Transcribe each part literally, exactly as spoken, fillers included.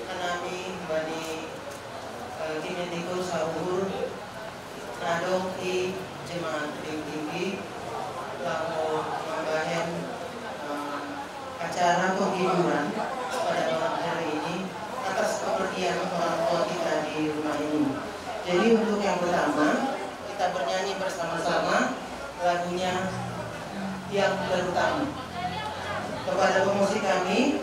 Hanami bani, eh, Kemendikbud sauhur, nadong i jemaat Tebing Tinggi lalu mambahen, eh, acara penghiburan pada malam hari ini atas kepergian orang tua kita di rumah ini. Jadi untuk yang pertama, kita bernyanyi bersama-sama lagunya Yang Terutama. Kepada pemusik kami,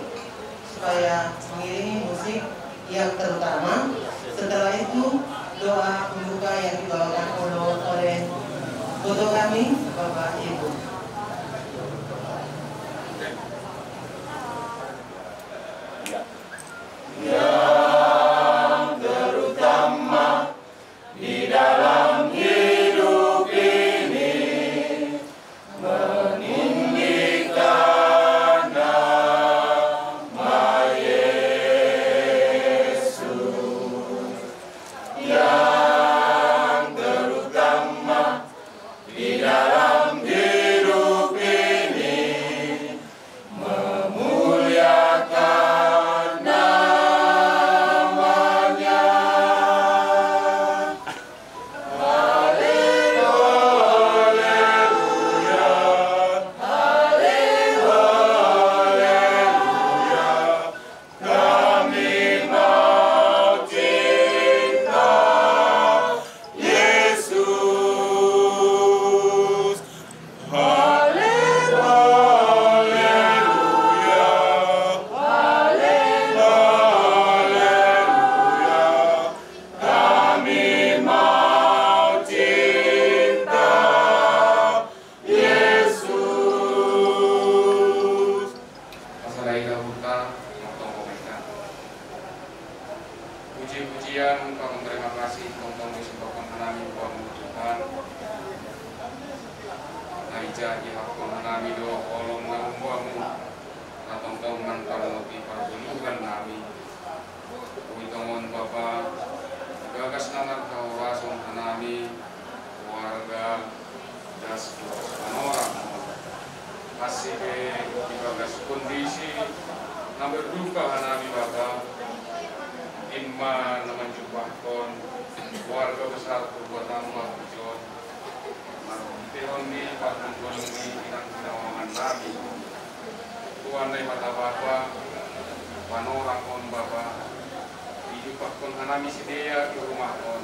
supaya mengiringi musik Yang Terutama. Setelah itu, doa pembuka yang dibawakan oleh, oleh foto kami, Bapak Ibu. Pasarai ka huta, matongko meka. Puji-pujian, ucapan terima kasih, tongtong disembahkan hanami Bapamu Tuhan. Naija ihapkon hanami do holong na umbamu, na tongtong manpamuti pargoluhan nami. Uitongon Bapa, gagas na marhahorason hanami, keluarga, das panorang. Asi pe ibagas kondisi na berduka hanami Bapa, in ma na manjumpahkon keluarga besar perbuatan Bapa John. Marhitehon ni pargonggon ni inang pinawangan nami. Tuhan Naibata Bapa, panorang on Bapa, ijumpahkon hanami sidea tu rumah on.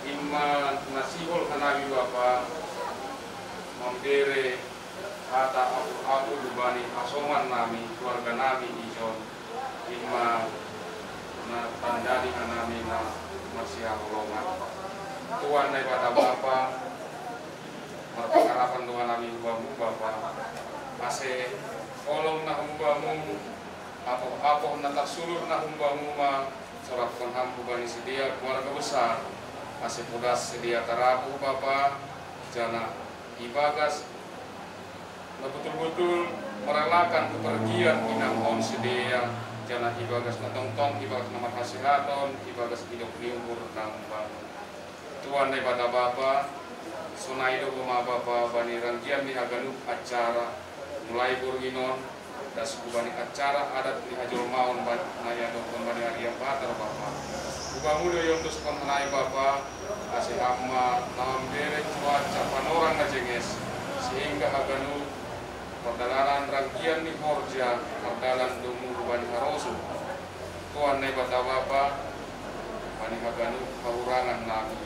In ma na sihol hanami Bapa, mambere hata apul-apul hubani hasoman nami, keluarga nami ijon. In ma na tanda ni hanami na marsihaholongan. Tuhan Naibata Bapa, marpangarapan do hanami hu Bamu Bapa, ase holong na hu Bamu, apoh-apoh na tarsulur na hu Bamu ma, sorahkon Ham hubani sidea keluarga besar, ase podas sidea tarapuh Bapa, janah ibagas na botul-botul marelakan kepergian inang on sidea, janah ibagas na tongtong, ibagas na marhasehaton, ibagas idop ni uhur na hu Bamu. Tuhan Naibata Bapa, sonai do homa Bapa bani ranggian ni haganup acara, mulai borngin on, das hubani acara adat ni hajolmaon ba-, na iadophon bani ari Ambatar Bapa. Hu Bamu do iondoskon hanami Bapa, ase Ham ma na mambere cuaca panorang na jenges, sehingga haganup pardalanan ranggian ni horja mardalan domu hubani harosuh. Tuhan Naibata Bapa, bani haganup hahurangan nami,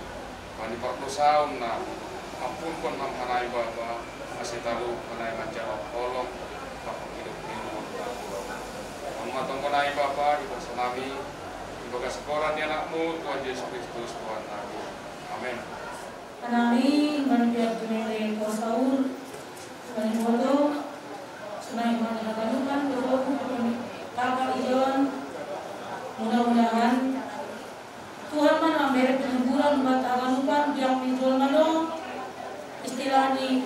bani pardosaon nami, ampunkon Ham hanami Bapa, ase talup hanami manjalo holong, pakon idop ni uhur na hu Bamu. On ma tonggo nami Bapa, ibagas nami, ibagas goran ni Anak-Mu, Tuhan Jesus Kristus, Tuhan nami. Amen. Hanami, bani pihak Gereja Posaur, bani foto, sonai bani haganupan, foto, kakak ijon, mudah-mudahan Tuhan ma na mambere penghiburan buat haganupan, biak ni jolma do, istilah ni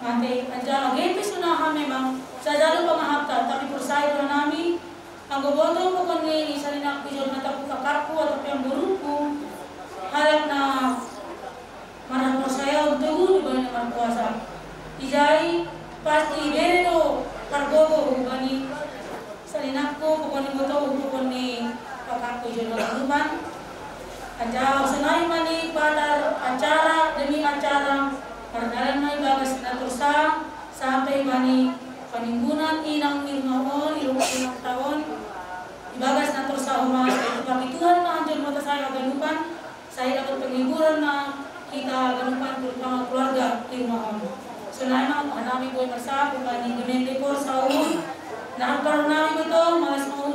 mate, anjaha gabe pe sonai memang, sajalo pamahamta, tapi porsaya do hanami, anggo botohon ni saninangku ijon, atau kakakku, atau pe amborungku, halak na marhaporsayaon togu do Bapa na markuasa. Ijai pasti ibere do pargogoh hubani saninangku, pokokni botohon Acara sonai mani patar acara demi acara mardalan mai bagas natorsa sampai mani panimbunan inang nirmaon irung inang taon ibagas natorsa homa sai pakituan ma anjon mata sai haganupan sai dapat penghiburan ma hita haganupan terutama keluarga nirmaon. Sonai ma hanami boi marsapu mani gemen dekor saun. Nah kalau nami betul malas mau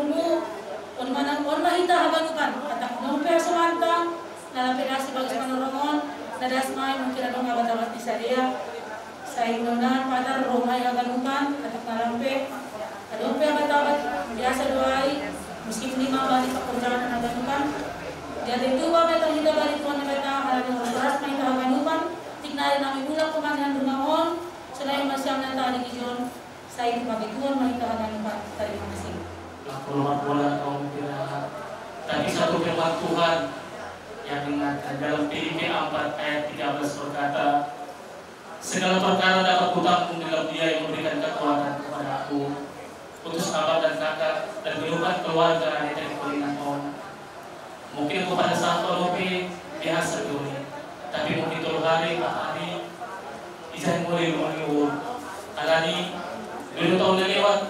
on mana on ma hita haganupan atak nompe somanta. Nalampe dasi bagus manorongon nadas mai mungkin adong abat-abat di sadea. Sai nona patar roh mai haganupan atak nalampe. Adong pe abat-abat biasa doai musim lima balik pekerjaan haganupan. Dia tentu babe tong hita balik tuan kata ala dengan keras mai haganupan. Tiknari nami mulak pemandian rumah on. Sonai masiang nata di kijon. Sai itu bagi tuan mai haganupan. Terima kasih. Aku lemah bola kau kira. Tapi satu firman Tuhan yang ingatkan dalam Filipi empat ayat tiga belas berkata, segala perkara dapat kutanggung dalam Dia yang memberikan kekuatan kepada aku. Putus abang dan kakak dan gelupan keluarga yang tadi kulihat on. Mungkin aku pada saat on oke biasa dulu. Tapi mungkin tolu hari, empat hari, izin boleh mengiur. Alani dulu tahun lewat.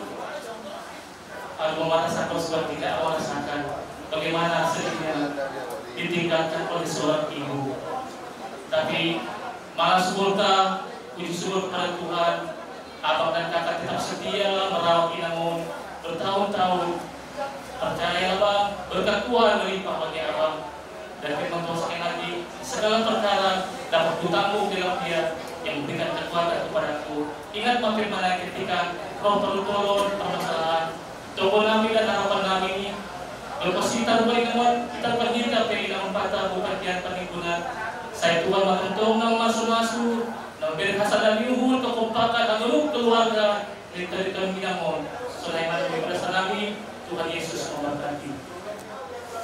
Aku merasakan seperti tidak merasakan bagaimana sedihnya ditinggalkan oleh seorang ibu. Tapi malah syukur ta, puji syukur kepada Tuhan, abang dan kakak tetap setia merawat inang on bertahun-tahun. Percayalah bang, berkat Tuhan melimpah bagi abang. Dan firman Tuhan sekali lagi, segala perkara dapat kutanggung dalam Dia yang memberikan kekuatan kepadaku. Ingat ma firman yang ketika roh perlu tolong permasalahan. Toko nami dan harapan nami ini. Lepas kita rupa inang on, kita rupa diri tapi inang on patah bukan kian penimbunan. Saya Tuhan makan tong nang masu-masu, nang beri hasil dan yuhun kekompakan haganup keluarga. Minta di tahun inang on. Sonai mana berasa nami, Tuhan Yesus memberkati.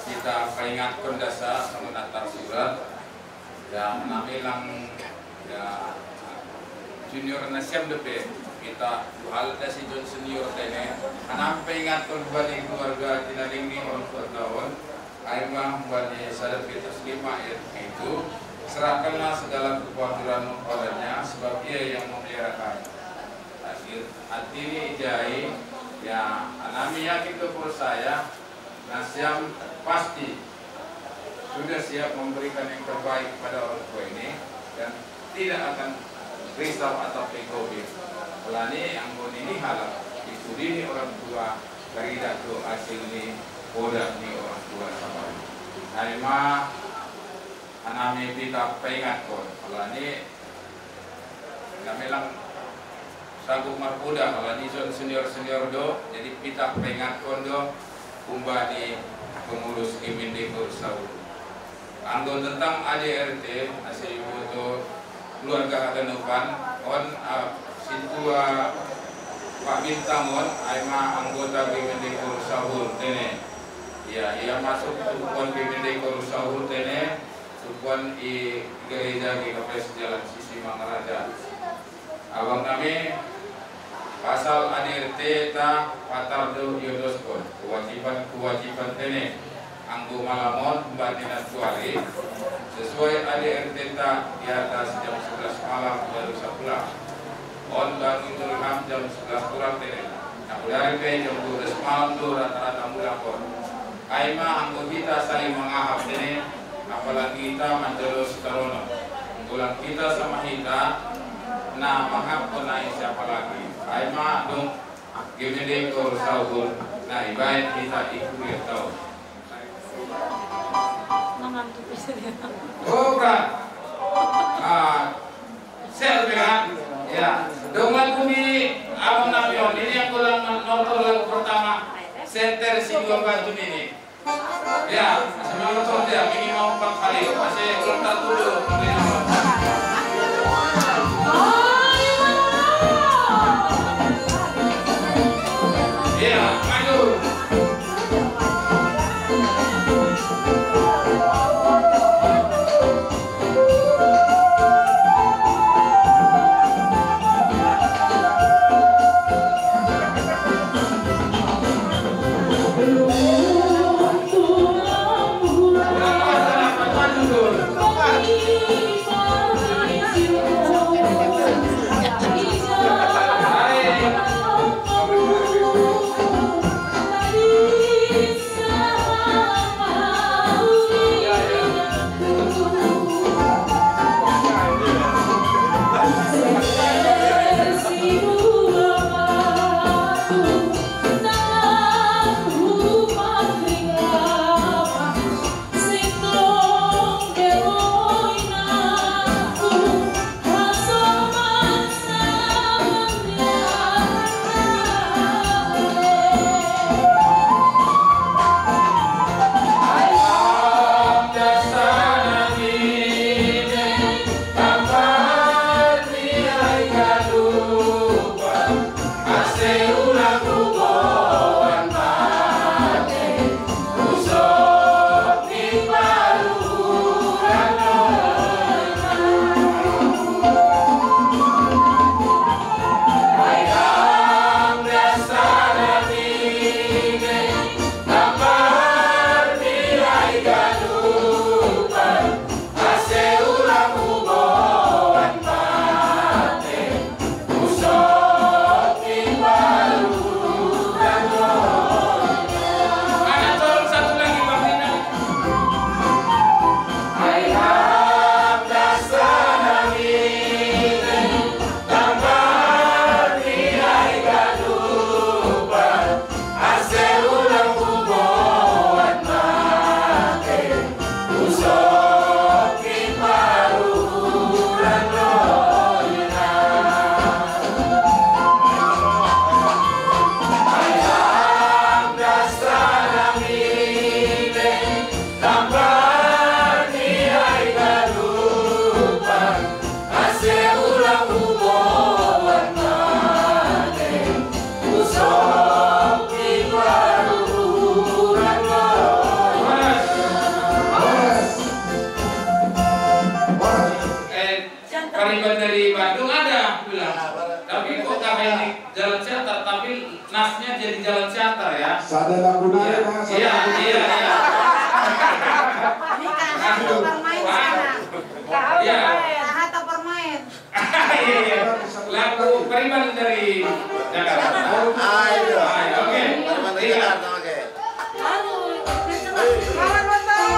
Kita paingatkon dasa songon na tarsurat. Ya, nami lang ya junior nasiam dope kita duhal da si John senior tene. Hanami paingatkon bani keluarga tinalingni on kuat tahun. Ai ma bani sada Petrus lima ayat itu, serahkanlah segala kekhawatiranmu padanya sebab Ia yang memelihara kamu. Akhir hati ini ijai ya, hanami yakin tu percaya. Nasiam pasti sudah siap memberikan yang terbaik kepada orang tua ini dan tidak akan risau atau pegobe. Alani anggo nini halak ditudini orang tua, taridah tu hasil ni poda ni orang tua sabar. Ai ma hanami pita paingatkon, alani nami lang sanggup marpoda, alani ison senior-senior do, jadi pita paingatkon do umbani pengurus Gemendegor Saul. Anggo tentang A D R T, ase iboto keluarga haganupan on, ah, sintua Pak Bintang on, ai ma anggota Gemendegor Saul tene. Ia, ia masuk tu ukon Gemendegor Saul tene, tu ukon i gereja G K P S Jalan Sisi Mangaraja. Abang nami, pasal A D R T ta patar do iodoskon kewajiban-kewajiban tene. Anggo malam on umbani nantuari, sesuai A D R T ta di atas jam sebelas malam baru sa pulang. On bangun tu ham jam sebelas kurang tene. Nah, dari pe jam dua belas malam tu rata-rata mulak on. Ai ma anggo hita saling mangahap tene, apalagi hita manjalo sitaronon. Golang hita sama hita na mangahap on nai siapa lagi. Ai ma dong Gemendegor Saul na ibaen hita i kuliah taon. Mangantuk bisa dia. Oh, kan. Ah, saya lebih kan. Ya, dong lagu ni abang nami on. Ini yang ulang nonton lagu pertama. Senter si dua batu ini. Ya, semangat on dia, minimal empat kali. Masih belum tak tuduh. Iya, maju. Jalan Siantar ya. Sadar aku naik, Mas. Iya, iya, iya. Ini kalah atau bermain sana? Iya. Kalah atau bermain? Iya, iya. Lagu Beriman dari Jakarta. Ayo. Ayo, oke. Beriman dari Jakarta, oke. Halo, kawan nonton.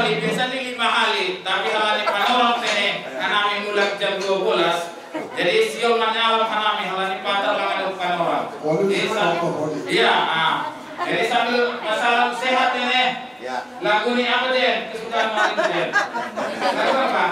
Biasa ni lima hari, tapi hari ni panorang sini, karena mulai jam dua belas. Jadi, sio manyawa kanami halani patar lang ada panorang. Iya, ah. Jadi, sambil salam sehat ini. Ya. Lagu ni apa, Den? Kesukaan Malik, Den. Lagu apa?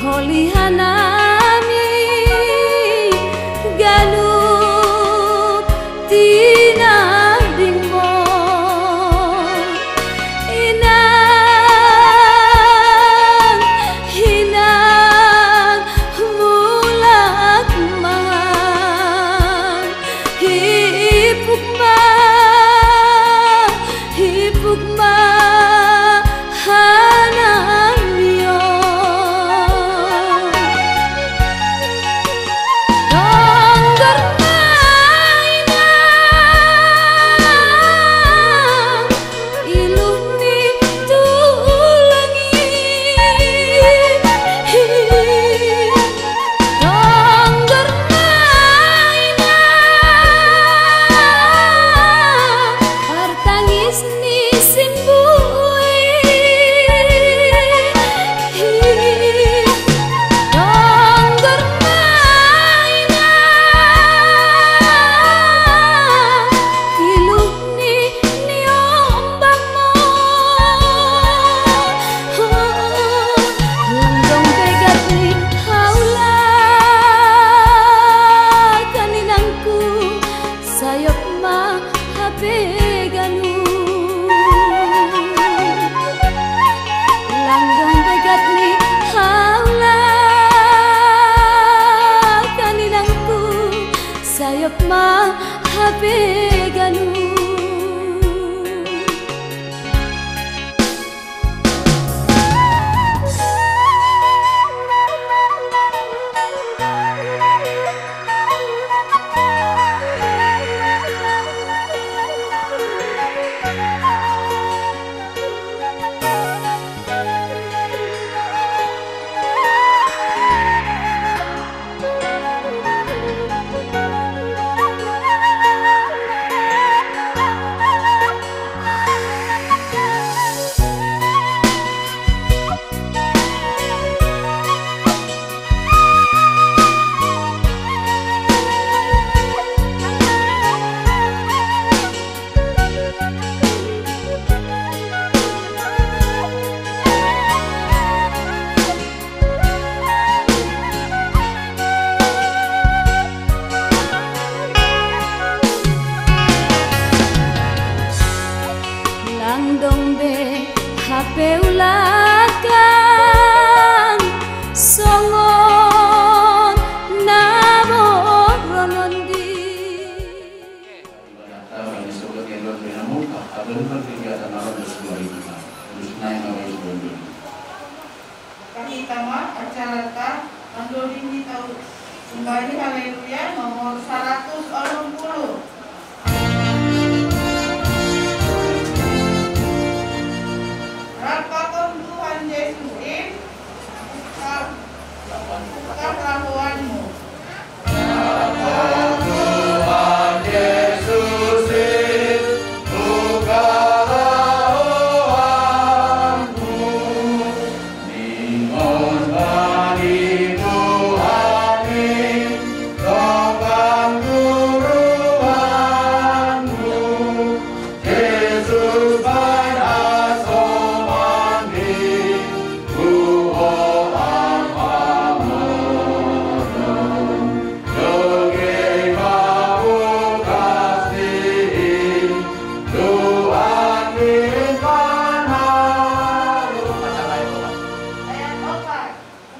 Oli hanami ganup tinadingmo, inang hinang mulak mahang, hipuk ma, hipuk ma hanamio. Dongger maina iluh ni tulangi. Dongger maina partangis ni simbui. Dongger maina iluh ni niombangmo. Langdong begat ni haula kaninangku, sayop ma hapeganu. Langdong begat ni haula kaninangku, sayop ma hapeganu. Langdong be hape ulakan songon naboronondi. Ibadah tabang isogot yang luar biasa muka, apa lupa kegiatan alam dan sebuah itu. Terus naik nama Yesus. Kami tamat acara ta, mandolimi tau kembali haleluya nomor seratus onom puluh. Rap pakon Tuhan Yesus in, buka, buka lahoanmu. Ayat opat.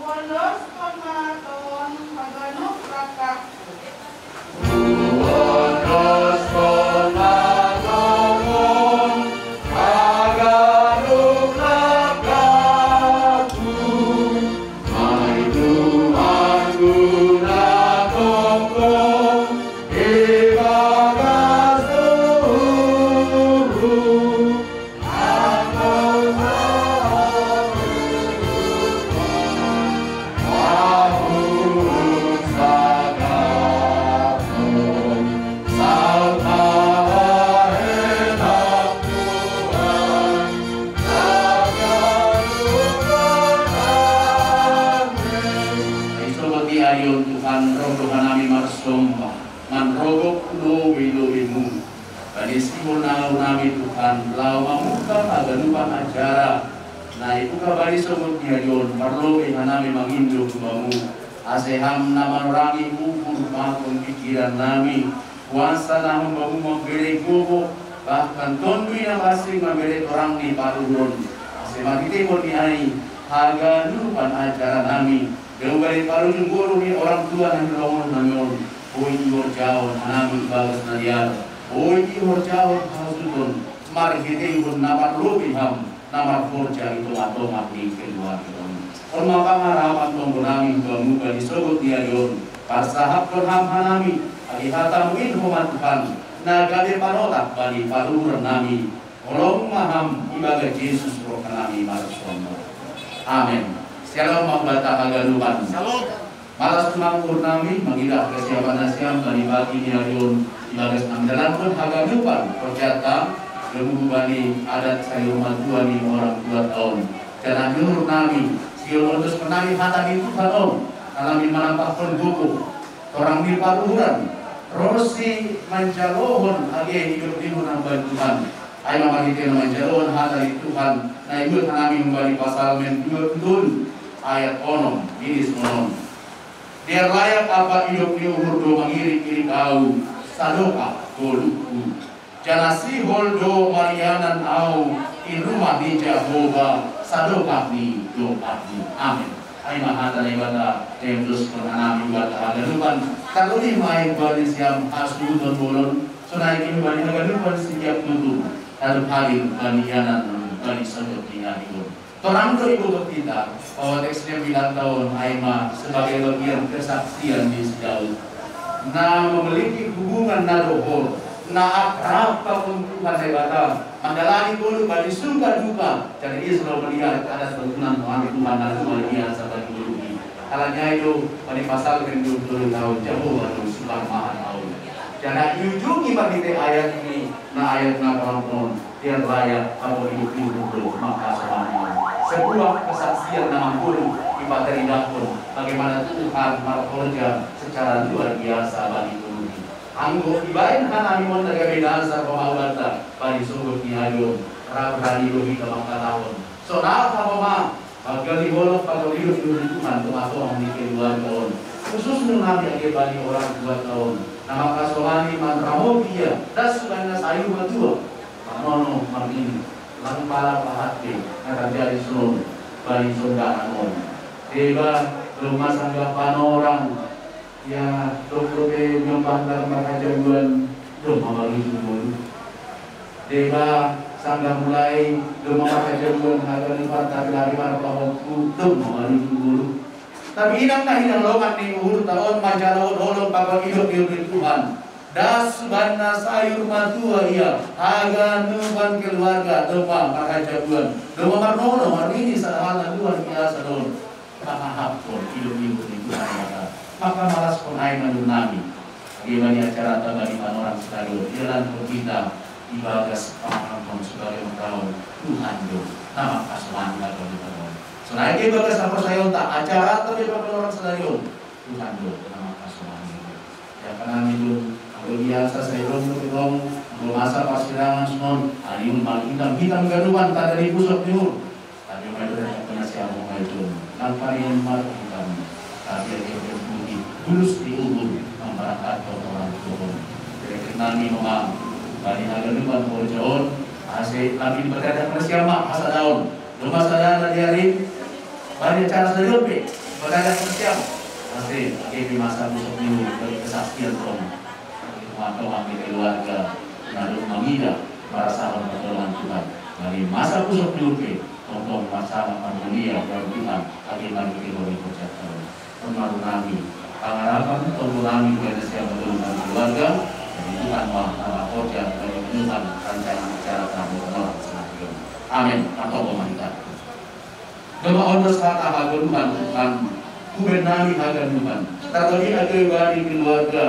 Uondos koma tong haganup raka. Isoboti ayon Tuhan, roh rohanami marsomba, manrogop lobi-lobimu. Bani sihol nami Tuhan, lao mambuka haganupan acara. Na ibuka bani sogot ni ajon, parlobei hanami mangindo hu Bamu, ase Ham na manorangi uhur pakon pikiran nami. Kuasa na hu Bamu mambere gogo, bahkan Tonduy Napansing mambere torang ni paruhuron, ase marhitehon ni ai haganupan acara nami, dong bani parujung boru ni orang tua na nilongon nami on, boi ihorjahon hanami ibagas na dear, boi ihorjahon hasuhuton, marhitehon na parlobei Ham na marhorja i tonga-tonga ni keluarga on. On ma pangarapan tonggo nami hu Bamu bani sogot ni ajon, parsahapkon Ham hanami, age hata-Mu in homa Tuhan, na gabe panotak bani paruhuron nami. Holong ma Ham ibagas Jesus roha nami marsombah. Amen. Syalom ma hubanta haganupan. Syalom. Malas tumang uhur nami mangidah kasiapan nasiam bani pagi ni ajon, ibagas na mandalankon haganupan horjanta, ganup bani adat sayur matua ni orang tua on. Janah ni uhur nami, sihol ondoskon nami hata ni Tuhan on, na lambin manampahkon gogo, torang ni paruhuron, ronsi manjalohon age idop ni uhur na humbani Tuhan. Ai ma marhitei na manjalohon hata ni Tuhan, na ibuat hanami humbani Psalmen dua puluh tolu ayat onom, nini songon on: Dear layak ampa idop ni uhur do mangirik-irik ahu, sadokah goluhku. Janah sihol do marianan ahu i rumah ni Jahowa, sadokah ni dohot ni. Amen. Ai ma hata Naibata, na iondoskon hanami hubanta haganupan, tarlebih ma i hubani siam hasuhuton bolon, sonai pe hubani haganupan sitiap tutu, na dob hadir bani ianan bani sogot ni ari on. Torang do ibotoh hita, bahwa teks ni ambilanta on ai ma sebagai bagian kesaksian ni si Daud, na memiliki hubungan na dohot, na akrab pakon Tuhan Naibata, mandalani ngolu bani suka duka, jadi ia selalu melihat ada tuntunan Tuhan, Tuhan na luar biasa bani ngolu i. Alani ai do bani Psalmen dua puluh tolu taon, Jahowa do suka mahan ahu. Jadi iujungi marhitei ayat ni, na ayat na parhongkon, dear layak ampa idop ni uhur do mangkasomani. Sebuah kesaksian na manggoluh, ipataridahkon bagaimana Tuhan marhorja secara luar biasa bani ngolu i. Anggo ibahen hanami on na gabe dasar pamauliatanta bani sogot ni ari on, rap hali do hita mangkatahon: Sonang ma, banggal ni holong pakon idop ni uhur ni Tuhan tonga-tonga ni keluarga on, khususna nami age bani orang tuanta on, na mangkasomani manramoti ia, das hubani na sayur matua, marnono marnini. Lang pala pahat pe na tarjadi songon bani sondahan on. Deba, domma sanggah panorang, ia dob dope nyombah ndang marhajabuan, domma marujung ngolu. Deba, sanggah mulai domma marhajabuan haganupan, tapi lari marpahompu, domma marujung ngolu. Tapi inang na hinaholongan ni uhurta on manjalohon holong pakon idop ni uhur ni Tuhan, das hubani na sayur matua ia, haganupan keluarga domma marhajabuan, domma marnono marnini, sada hal na luar biasa do on. Pangahapkon idop ni uhur ni Tuhan Naibata, mangkamalaskon ai ma ngolu nami. Age bani acaranta bani panorang sadari on, idalankon hita ibagas pangahapkon sebagai mangkatahon: Tuhan do na mangkasomani haganupan on. Sonai pe ibagas haporsayaonta, acaranta pe bani panorang sadari on, Tuhan do na mangkasomani. Ia hanami do, anggo biasa sai rom do pe tong, anggo masa parsirangan songon, alai on marhitam-hitam ganupan tanda ni pusok ni uhur. Tapi ma i do, tanda ni siamun ma i do, lang paningon marhitam, tapi age pe putih, bulus ni uhur mambarangkathon orang tubu on. Jadi hanami ma bani haganupan horja on, ase lambin ipateranghon nasiam ma hasadaon. Domma sada na diarin bani acara sadari on pe, ipateranghon nasiam, ase age pe masa pusok ni uhur, bani kesaksian tong. Mantong ami keluarga na dob mangidah, marasahon pertolongan Tuhan. Bani masa pusok ni uhur pe, tongtong marsama marmulia dohot Tuhan, age bani keluarga horja on. On ma ngolu nami, pangarapan tonggo nami, bukan siapa dulu bani keluarga, jadi Tuhan ma na marhorja bani kehidupan, rancangan acara kami, orang sadari on. Amin. Antong ma hita. Domma ondos hata hagoluhan Tuhan, hubahen nami haganupan, tarlebih age bani keluarga,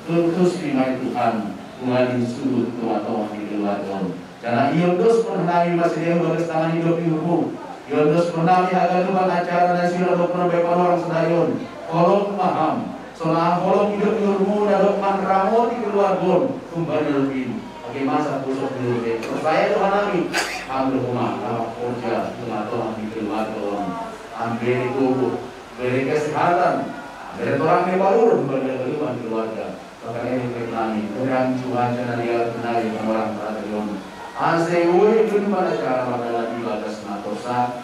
tulus ni ma i Tuhan, huali suhut tonga-tonga ni keluarga on. Janah iondoskon hanami ma sidea hu bagas tangan ni uhur-Mu. Iondoskon nami haganupan acara na sihol dohot bani panorang sadari on. Holong ma Ham, sonang holong idop ni uhur-Mu na dob manramoti keluarga on, humbani lobin. Masa pusok dulu deh. Terus saya tuh nami, ambil rumah, kalau kerja, rumah tuh di keluarga, ambil tubuh, beri kesehatan, beri orang yang baru, beri kehidupan keluarga. Makanya ini nami, kurang cuaca dari yang kenal yang orang perhatian. Asewoi pun pada cara pada lagi batas matosa.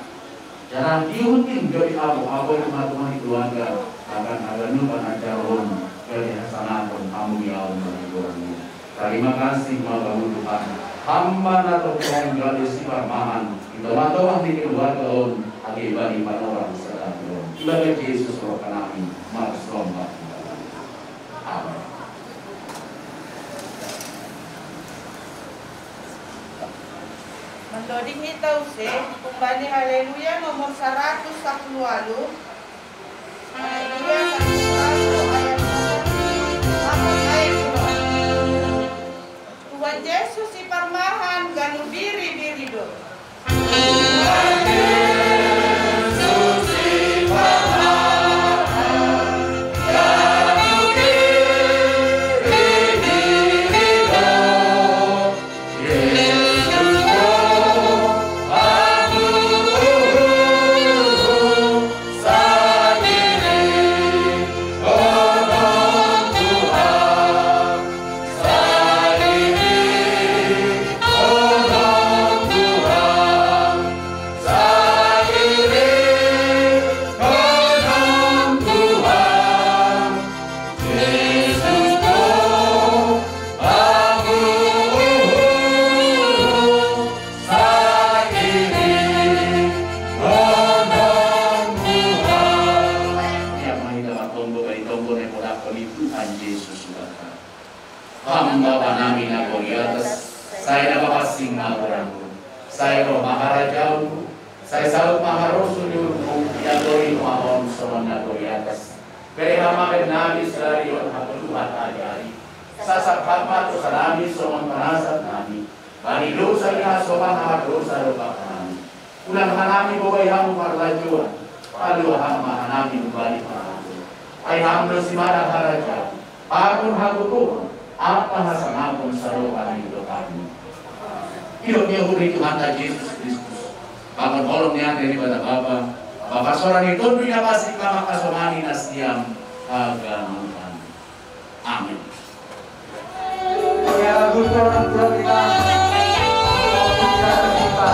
Jangan dihutin jadi apa-apa yang teman-teman keluarga. Bahkan ada lupa ajaran jadi hasanah pun kamu yang orang. Terima kasih, Bapak Tuhan. Hamba na tongtong gali si parmahan. Ito matoa di keluarga on, agi bani panorang sedang on. Ibadah Yesus roh kanami, marsomba. Amin. Mandoding ita use, kumbani Haleluya nomor seratus sepuluh alu. Haleluya seratus sepuluh ayat satu. Apa ayat dua? Tuhan Yesus si parmahan ganu biri-biri do. Yang mahita matombo kay tombo na ipodakon ni Tuhan Yesus. Hamba banami na goliatas, saya na papasing na goranku, saya roh maharajaunku, saya saut maharosu ni urungku, ya gori mahon soman na goliatas. Pere hama ben nami selari on hatu Tuhan ajari. Sasap hama to sanami soman panasat nami. Bani dosa ni hasoma na dosa do Bapa nami. Unang hanami bobai hamu parlajuan, palua hama hanami bani parlajuan. Ai hamu do simada haraja, pakun hagutuhon, apa hasanapon sadokan ni do kami. Idok ni uhur ni Tuhanta Jesus Kristus. Pakon holong ni ate ni Bata Bapa, Bapa sora ni tondu ni napasik mama kasomani nasiam haganuhan. Amin. Ya, lagu orang tua kita. Kita terbuka.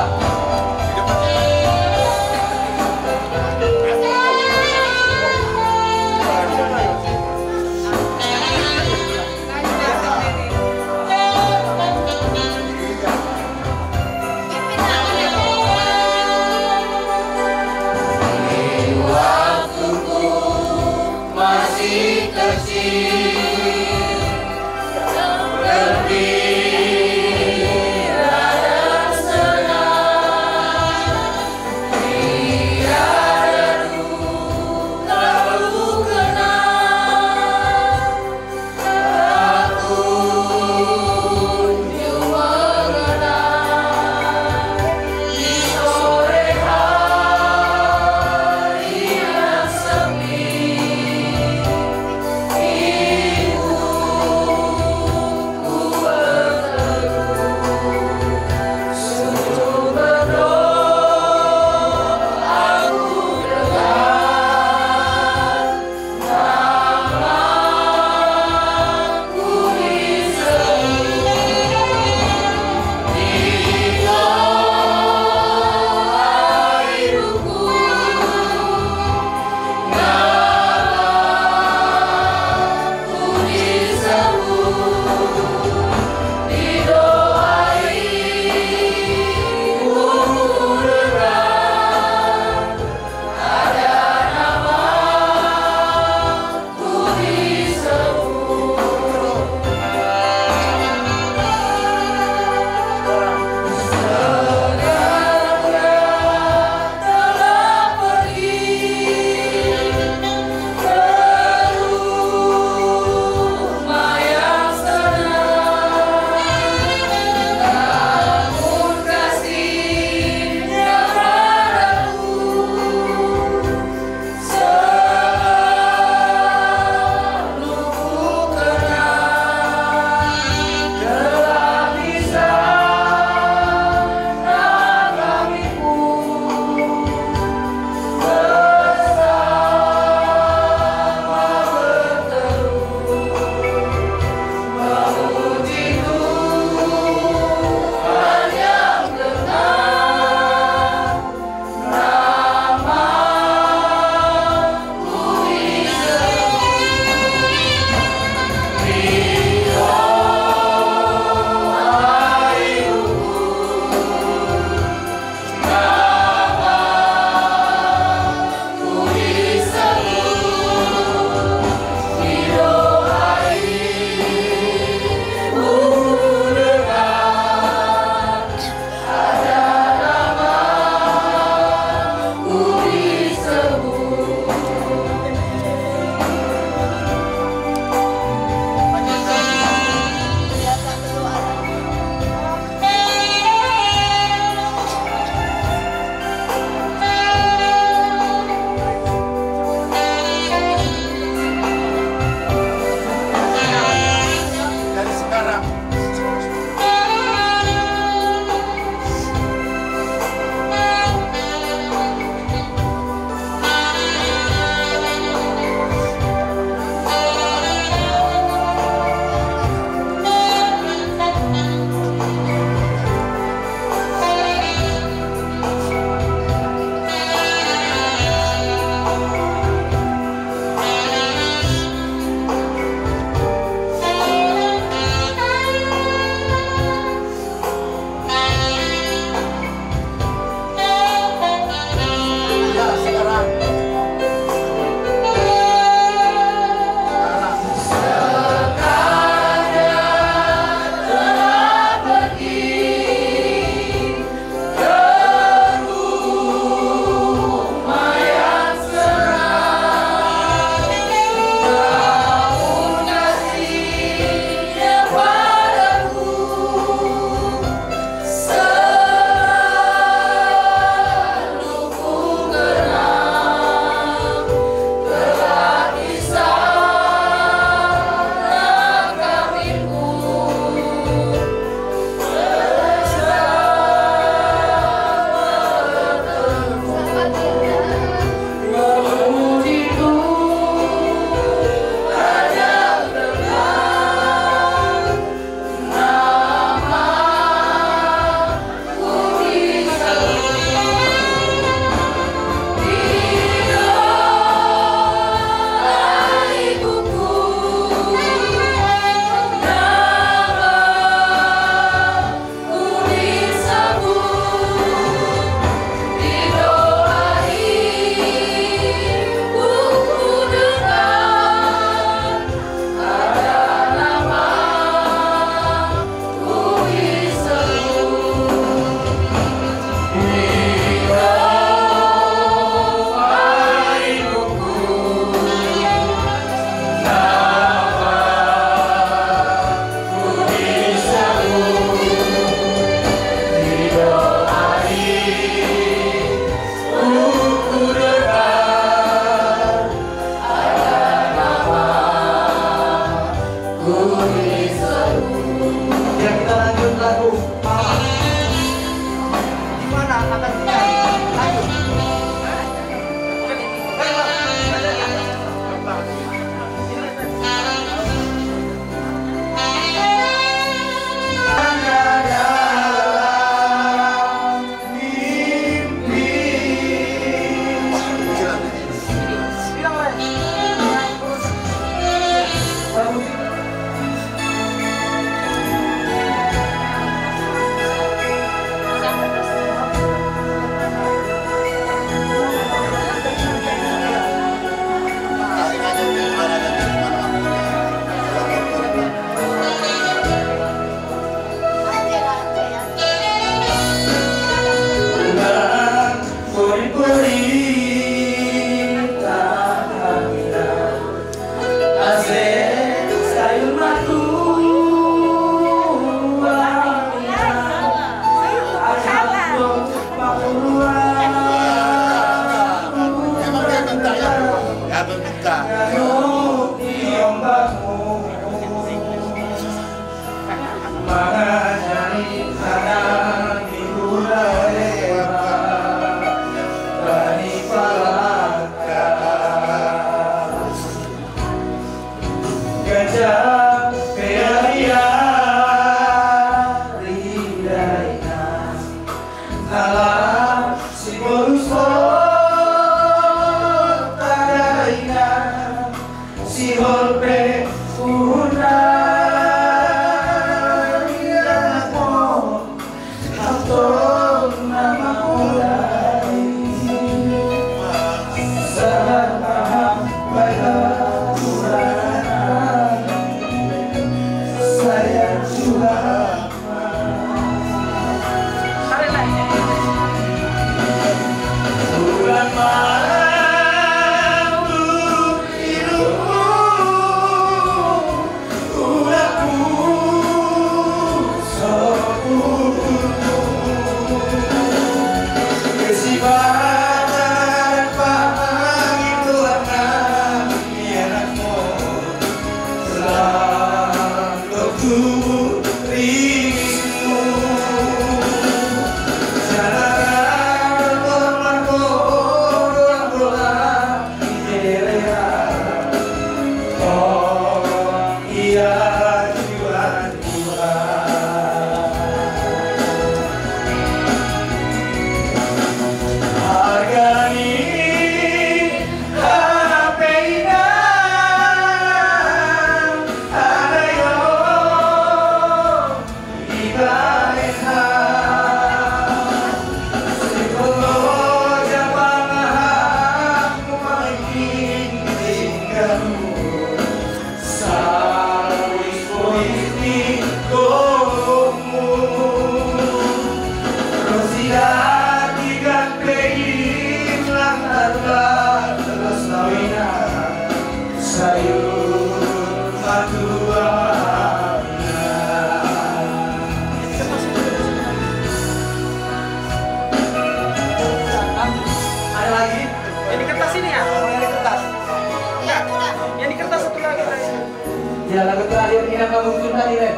Mangajari anak di Buleleng, bani palangka. Gajah pearia ridaina. Alah, si Borus Hol tadaina, si Hol pe unang, anakmu, Anton nama mulai. Salah paham pada Quran, saya curhat. Sayur matua. Ada lagi? Yang di kertas ini ya? Yang di kertas. Enggak. Yang di kertas satu lagi. Ya, lagu terakhir ini yang kamu tadi, Ren.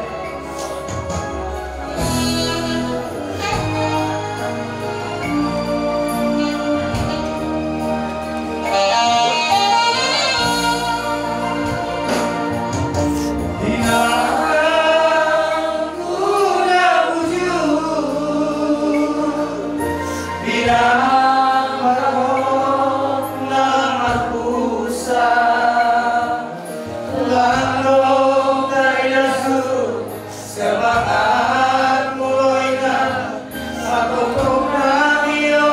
Semangat muloina, sakotong nangio,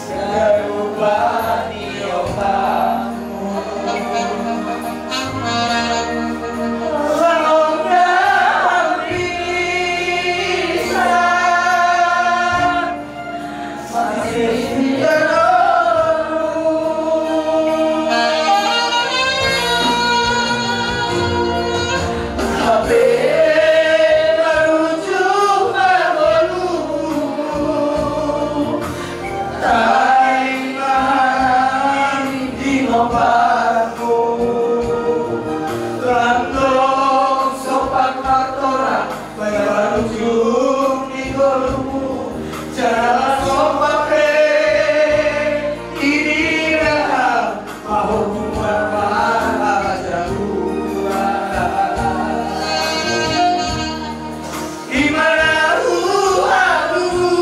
garubani otakmu. Lamun bisa, Lanto sopan matora. Baru jum di golumu, cara sopak re, ini dah, mau buat apa jagoan. Imana ruha buat.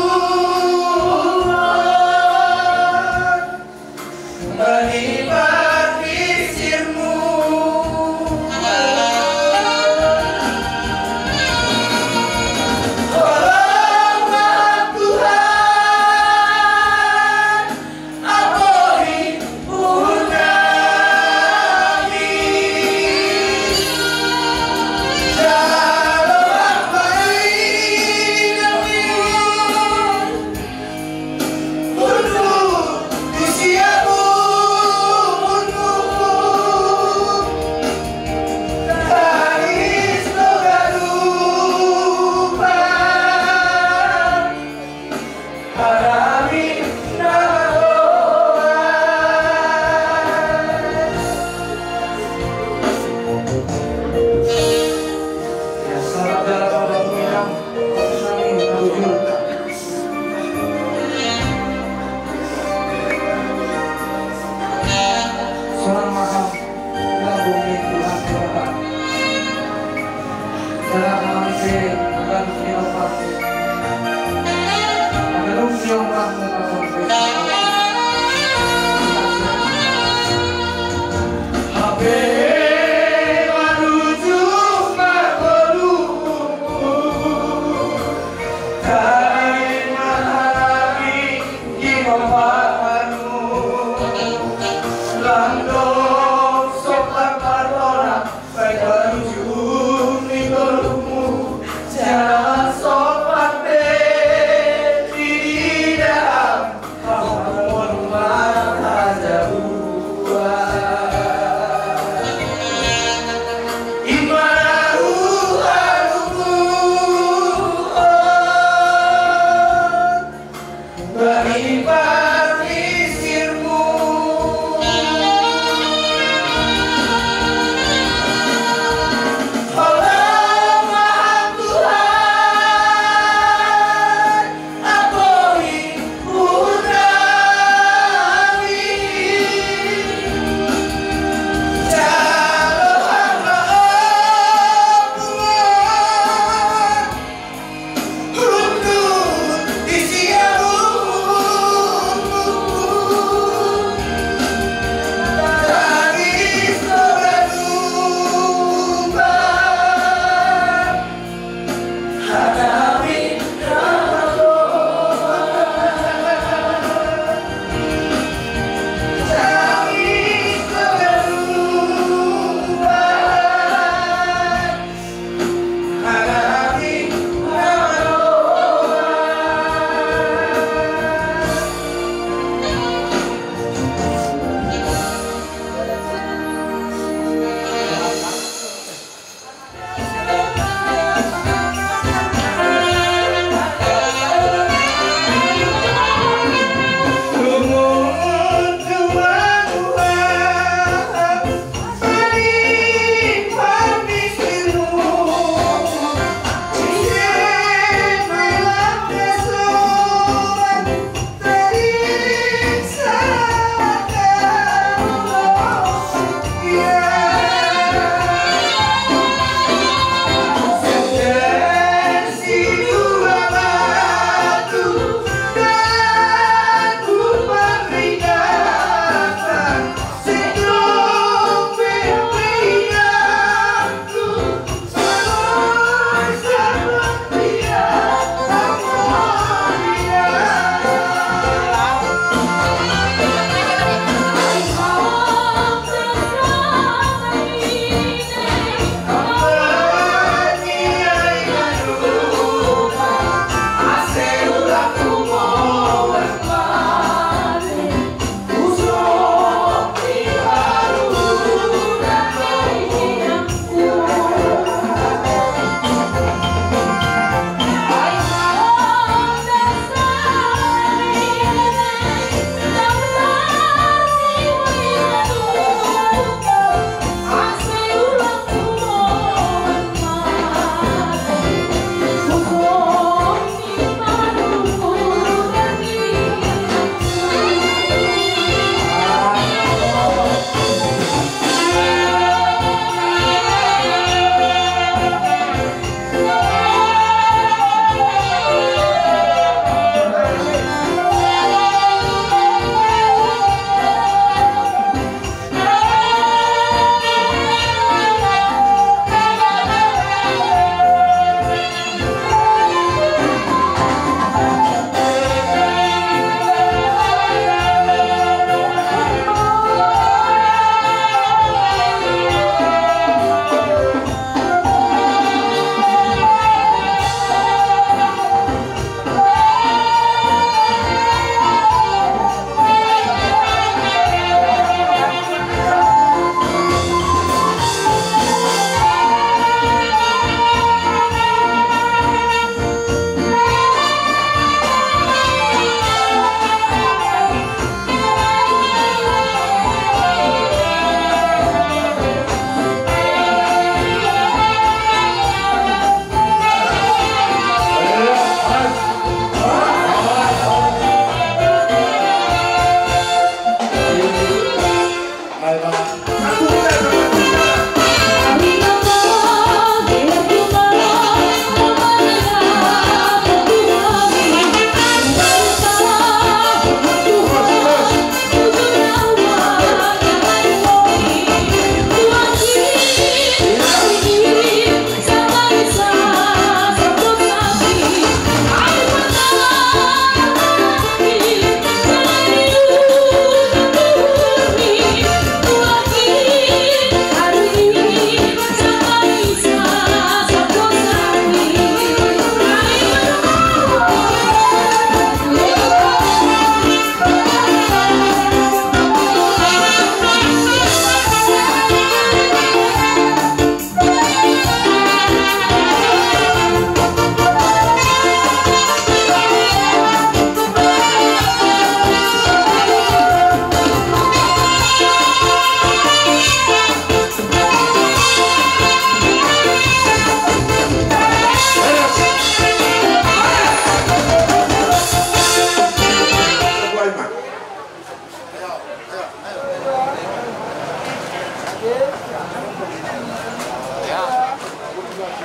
Melibat pisirmu. Tolonglah Tuhan, ampuni pun kami. Kalau apa ini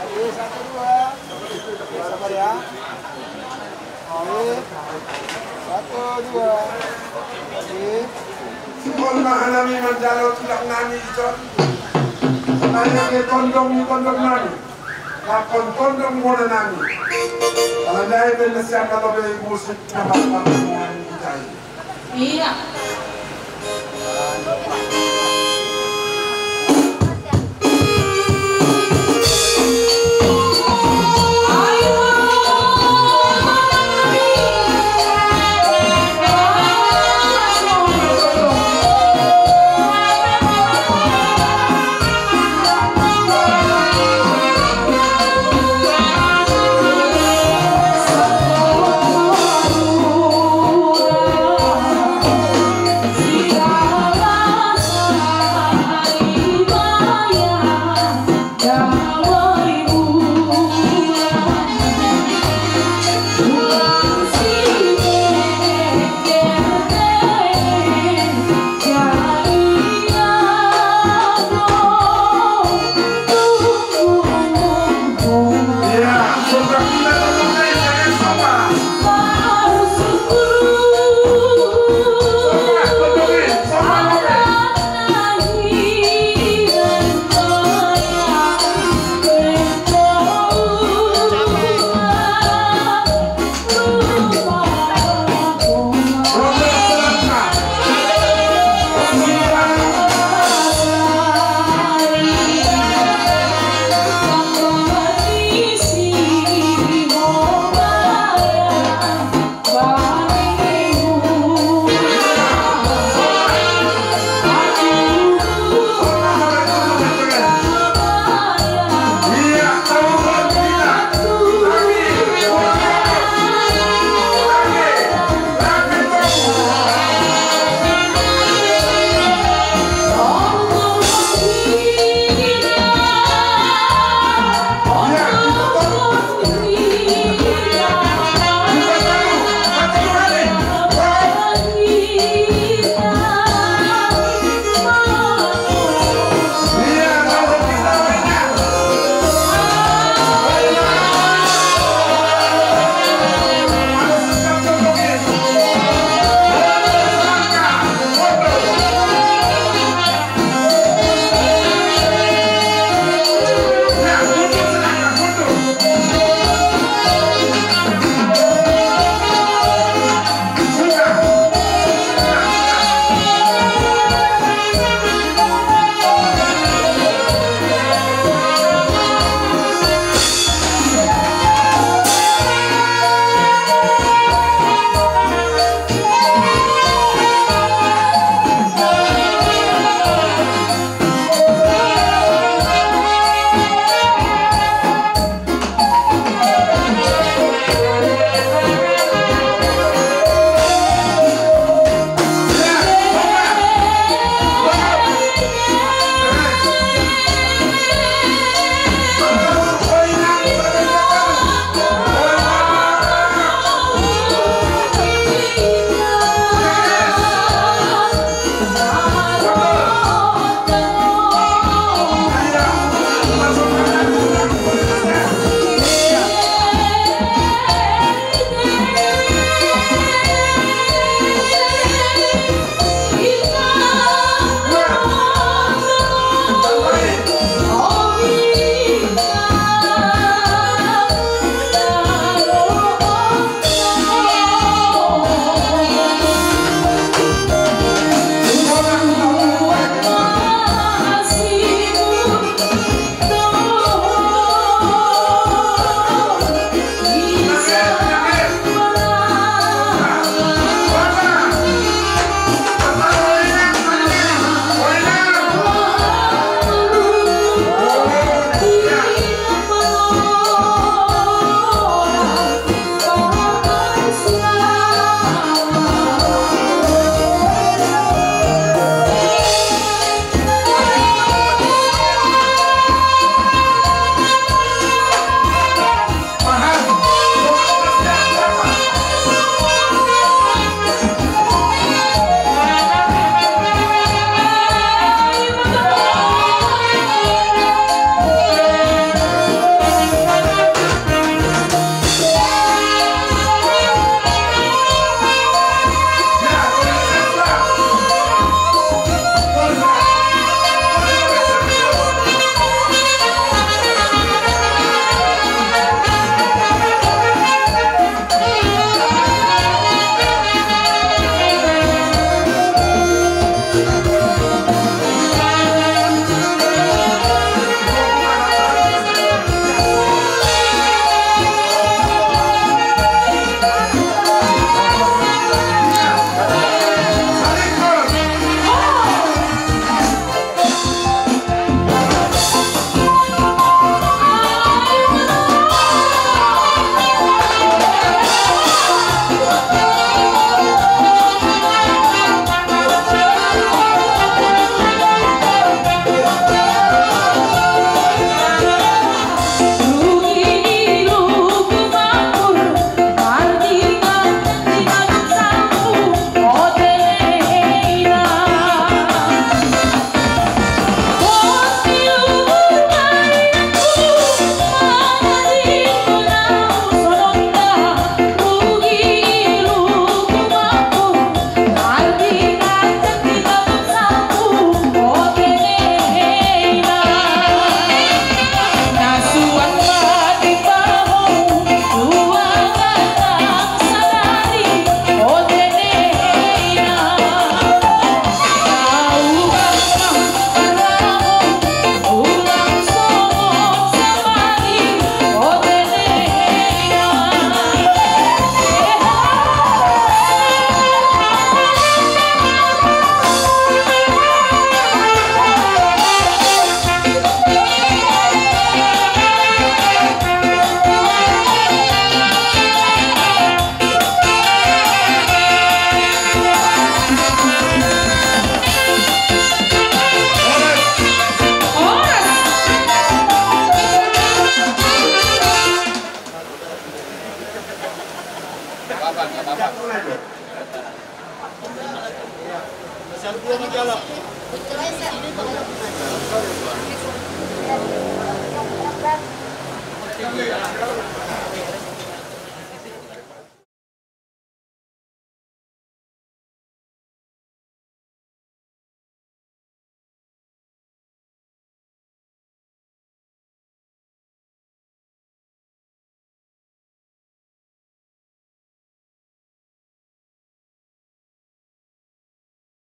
Oke, satu, dua. Sabar ya. Oke. Satu, dua. Oke. Kon maha nami manjalo tulang nami icon. Saya ke tondong ni tondong nami. Lakon tondong mona nami. Alandai ben nasiam na lobe musik na bakal nami icai. Iya.